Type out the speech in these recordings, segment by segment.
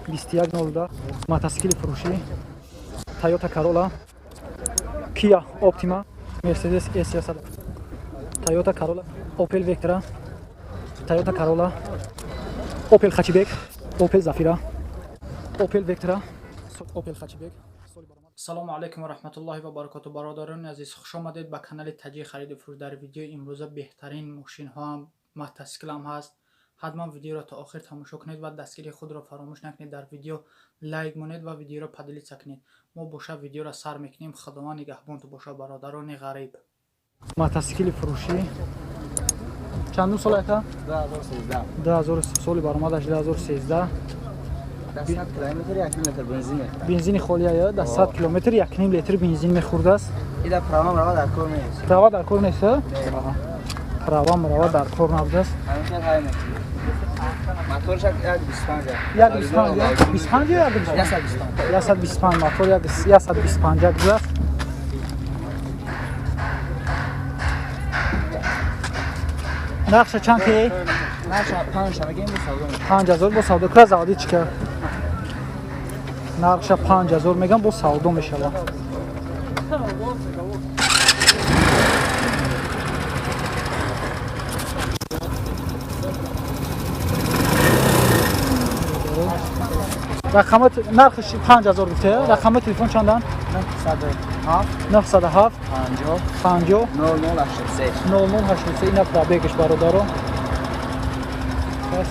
2102 мотосикли фурӯшӣ, Toyota Corolla, Kia Optima, Mercedes S100, Toyota Corolla, Opel Vectra, Toyota Corolla, Opel Hatchback, Opel Zafira, Opel Vectra, Opel Hatchback. Салому алайкум ва раҳматуллоҳи ва баракоту. Бародарони азиз, хуш омадед ба канали Таҷи хариду фурӯш. Дар видеои имрӯза беҳтарин мошинҳоам, мотосиклам ҳаст. Ҳатман видеоро то охир тамошо кунед ва дастгири худро фаромӯш накунед. Дар видео лайк монед ва видеоро поделиться кунед. Мо боша видеоро сар мекунем. Худованд нигаҳбонту боша, бародарони ғариб. Мотосикли фурӯшӣ чандум сол ака? 2013. 2000 соли баромадаш 2013. 100 километр 1 литр бензин мехӯрад. Бензини холия, дар 100 километр 1,5 литр бензин мехӯрдааст. Ида права мрава дар кор нест. Права дар кор нест? Права мрава дар кор набудааст. Ҳамин хел мекунад. Моторш 1.25. 1.25, 25 ё 125. 125 мотор 125 будааст. Нархша чанд ки? Нархша 5 мегем, бо савдо мешавад. 5000 бо савдо. Кра заводи чӣ кард? Нархша 5000 мегам, бо савдо мешавад. Рақами нархш 5000 гуфте. Рақами телефон чандан? 907 907 50 50 0083. 0083. Ина пробегаш, бародаро.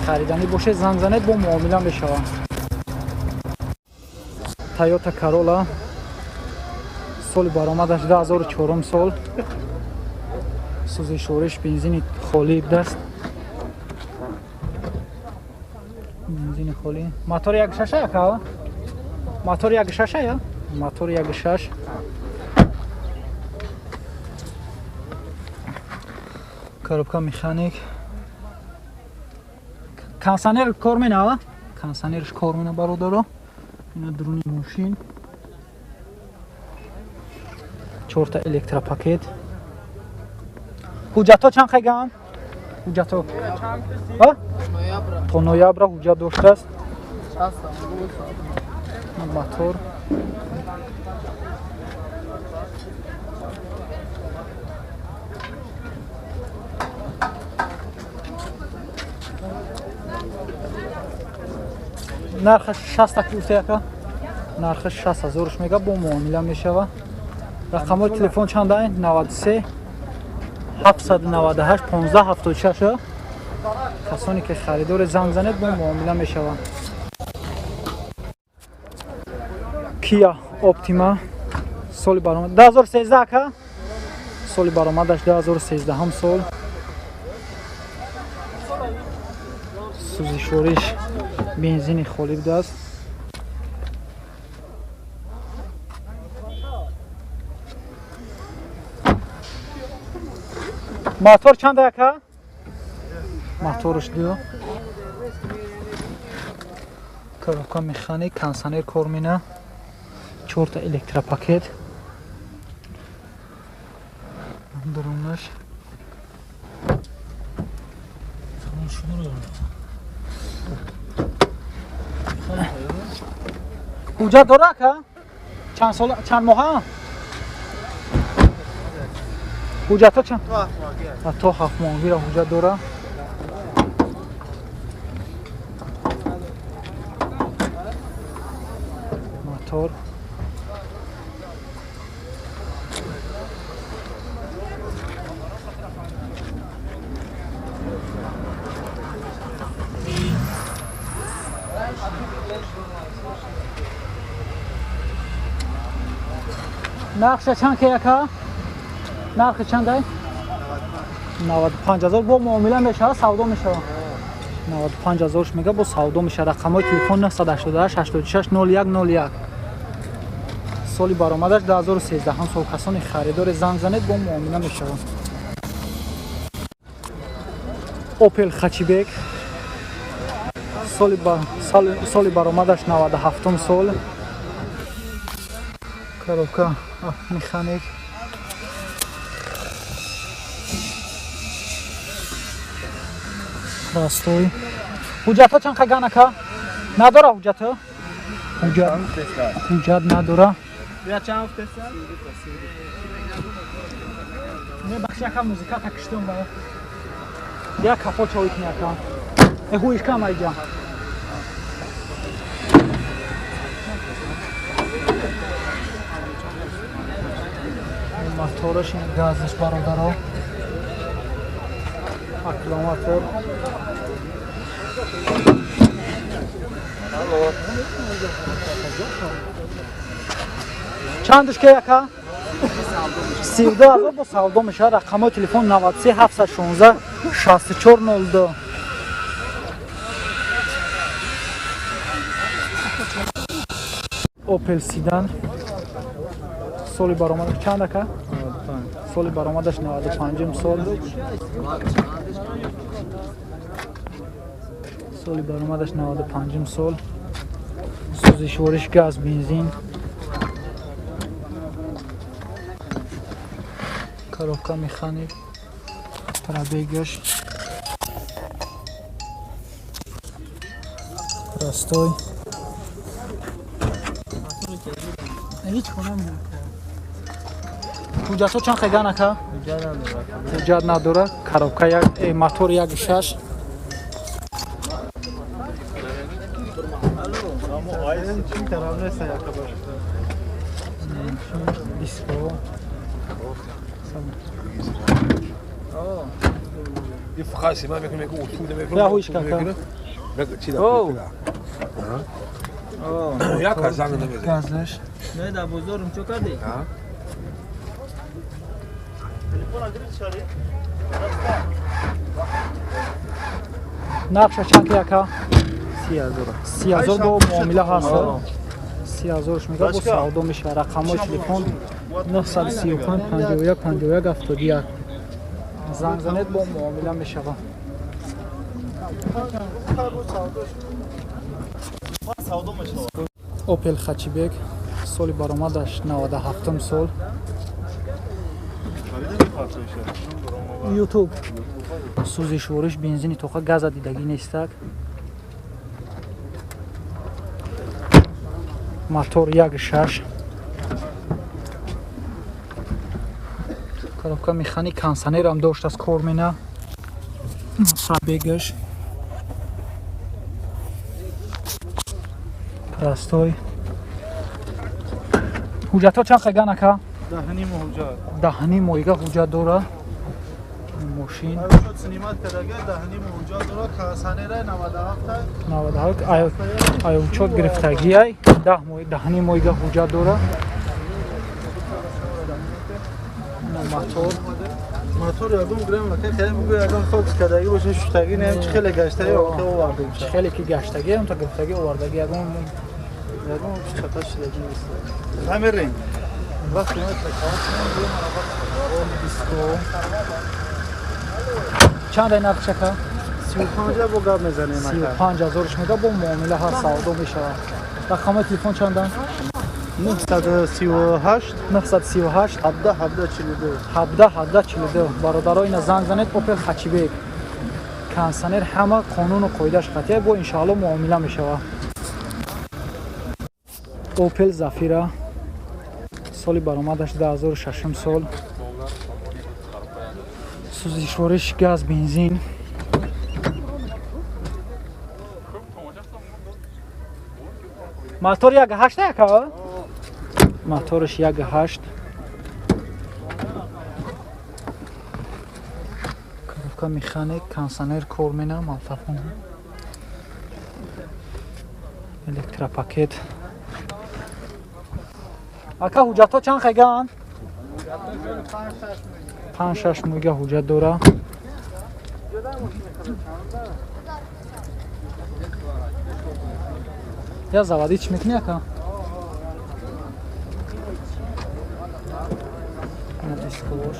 Хариданӣ боше, занг занед, бо муомила мешавад. Toyota Corolla, соли баромадаш 2004 сол, сӯзишвориш бензини холӣ будааст. Бензини холӣ. Мотор 1.6 яка? Мотор 1.6 я? Мотор 1.6. Коробка механик. Кондиционер кор мена? Кондиционерш кор мена, бародаро. Ина дуруни мошин. Чорта электропакет. Ҳуҷҷатҳо чанд қайган? Ҳуҷҷатҳо? То ноябра ҳуҷҷат доштааст. Мотор. Нархаш 60 гуфта яка? Нархаш 60 ҳазорш мега, бо муомила мешава. Рақамҳои телефон чанд айн? 93 798 15 76. Касоне ки харидори, занг занед, бо муомила мешава. Kia Optima, соли баромад 2013 ака? Соли баромадаш 2013 сол. Сӯзишвориш бензини холӣ будааст. Мотор чанд ака? Моторш ду. Коробка механик, кондиционер кор мена. Чорта электропакет. Дурунаш. Ҳуҷҷат дора ака? Чанд сол, чанд моҳа? Ҳуҷҷатҳо чанд? То 7 моҳгира ҳуҷҷат дора. Мотор. Нархша чанд ки яка? Нархи чанд ай? 95 ҳазор бо муомила мешавад, савдо мешавад. 95 ҳазорш мега, бо савдо мешавад. Рақамҳои телефон 988 86 01 01. Соли баромадаш 2013 сол. Касони харидори, занг занед, бо муомила мешавад. Opel Hatchback, соли баромадаш 97 сол. Коробка механик. Простой. Ҳуҷҷатҳо чанд қайган ака? Надора ҳуҷҷатҳо? Ҳуҷҷат надора. Не бахши яка музика та киштум ба. Я капо чой кни яка. Э ҳуиш кам айҷа. Мотораш газаш бародаро. Аккумулятор. Чандаш ки яка? 32 000 бо савдо мешавад. Рақамҳои телефон 93 716 64 02. Opel Sedan соли баромадаш чанд ака? Соли баромадаш 95 сол. Соли баромадаш 95 сол. Сӯзишвориш газ, бензин. Коробка механик, пробегаш простой. Ҳеҷ хона ҳуҷҷатҳо чанд хеган ака? Ҳуҷҷат надора. Коробка як, мотор 1.6. Диско. Нархша чанд ки яка? 30 000 бо муомила ҳаст. 30 000 мега бо савдо мешавад. Рақамҳои телефон 935 51 51 71. Занг занед, бо муомила мешавад. Opel Hatchback соли баромадаш 97 сол. YouTube. Сӯзишвориш бензини тоқа, газа дидагӣ нестак. Мотор 1.6. Коробка механик, кондиционерам доштааст, кор мена. Пробегаш простой. Ҳуҷҷатҳо чанд хеган ака? 10,5 моҳига ҳуҷҷат дора мошин. 97 аючот гирифтагиай, 10,5 моҳига ҳуҷҷат дора. Мотор мотор ягон грамм лака хеле бугу ягон хок кадаги боша, шуштаги не, чи хеле гаштаги охе овардем. Чи хеле ки гаштаги, ам та гирифтаги овардаги, ягон ягон чата шидаги нест. Ҳамерин вақт диско. Чанд ай нарх чака? 35 бо гап мезанем ака. 35 000 мега бо муомила ҳар савдо мешавад. Рақамҳои телефон чанданд? 938 938 17 17 42 17 17 42. Бародаро, ина занг занед. Opel Hatchback, кондиционер, ҳама қонуну қоидааш қатъия, бо иншоалло муомила мешавад. Opel Zafira соли баромадаш 2006 сол. Сӯзишвориш газ, бензин. Мотор 1.8 яка? Мотораш 1.8. Коробка механик, кондиционер кор мена, малтафон. Электропакет. Ака, ҳуҷҷатҳо чанд хеган? 5-6 моҳига ҳуҷҷат дора. Я заводи чӣ мекунӣ, ака? Дисковош.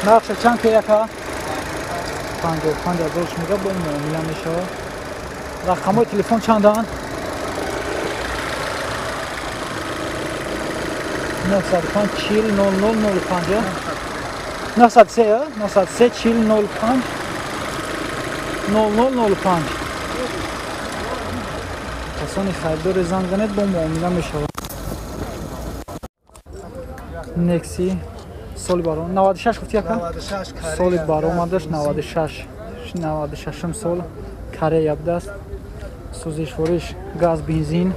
Нархша чанд ки яка? 55 000 мега бо муомила мешавад. Рақамҳои телефон чанданд? 905 40 00 05 903 903 40 05 00 05. Касони харидори занг занед, бо муомила мешавад. Некси соли баром 96 гуфти яка? Соли баромадаш 96 96 сол Корея будааст. Сӯзишвориш газ бензин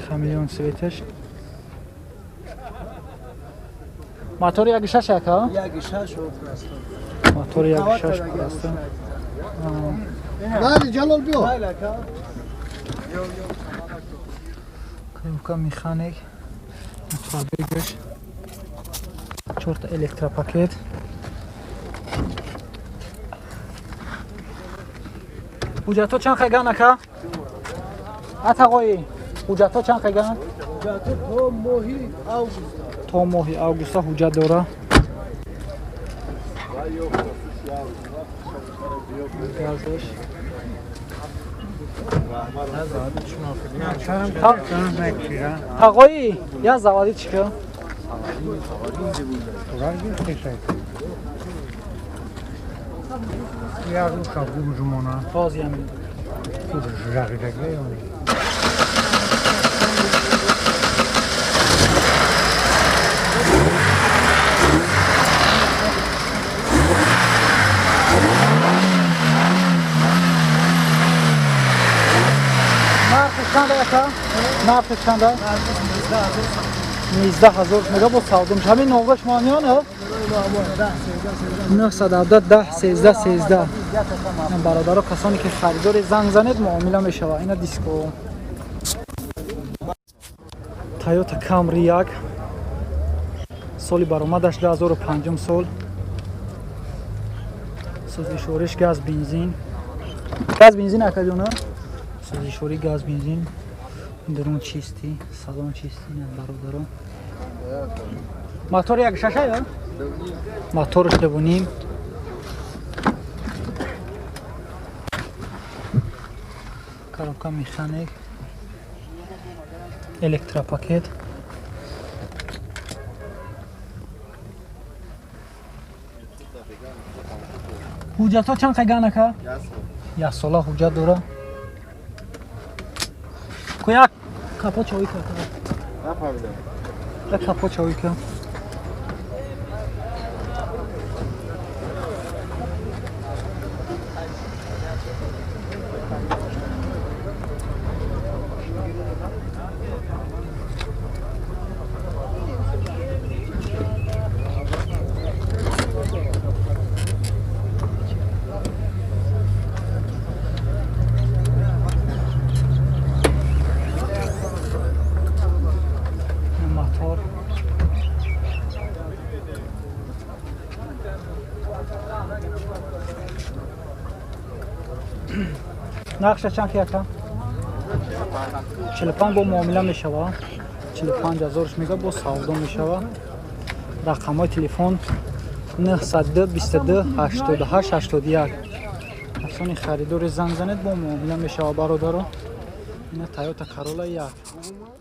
хамелеон светаш. Мотори 1.6 яка? 1.6 мотори 1.6 будааст. Бали Ҷалол биё. Коробка механик пробегаш 4 электропакет. Ҳуҷҷатҳо чанд хеган ака? Атағои, ҳуҷҷатҳо чанд хеган? Ҳуҷҷатҳо то моҳи август. То моҳи августа ҳуҷҷат дора. Газаш. Тағои, я заводи чӣ ка? Нархи чанда яка? Нархи чанда? 19,000 мега бо савдо мешавад. Ҳамин номраш мониён? 917 10 13 13. Бародаро, касоне ки харидори занг занед, муомила мешавад. Ина диско. Toyota Camry 1 соли баромадаш 2005 сол. Сӯзишвориш газ бензин. Газ бензин акаҷона? Сӯзишворӣ газ бензин. Дарун чисти, салон чисти, бародаро. Мотор 1.6 я? Моторш 2.5. Коробка механик, электропакет. Ҳуҷҷатҳо чанд қайган ака? Як сола ҳуҷҷат дора. Ко як капот чавӣ ка? Нафаҳмидам. Як капот чавӣ ка? Нақша чанд яка? 45 бо муомила мешава. 45,000 мега бо савдо мешава. Рақамҳои телефон 902 22 88 81. Касони харидори занг занед, бо муомила мешава бародаро. Ина Toyota Corolla 1.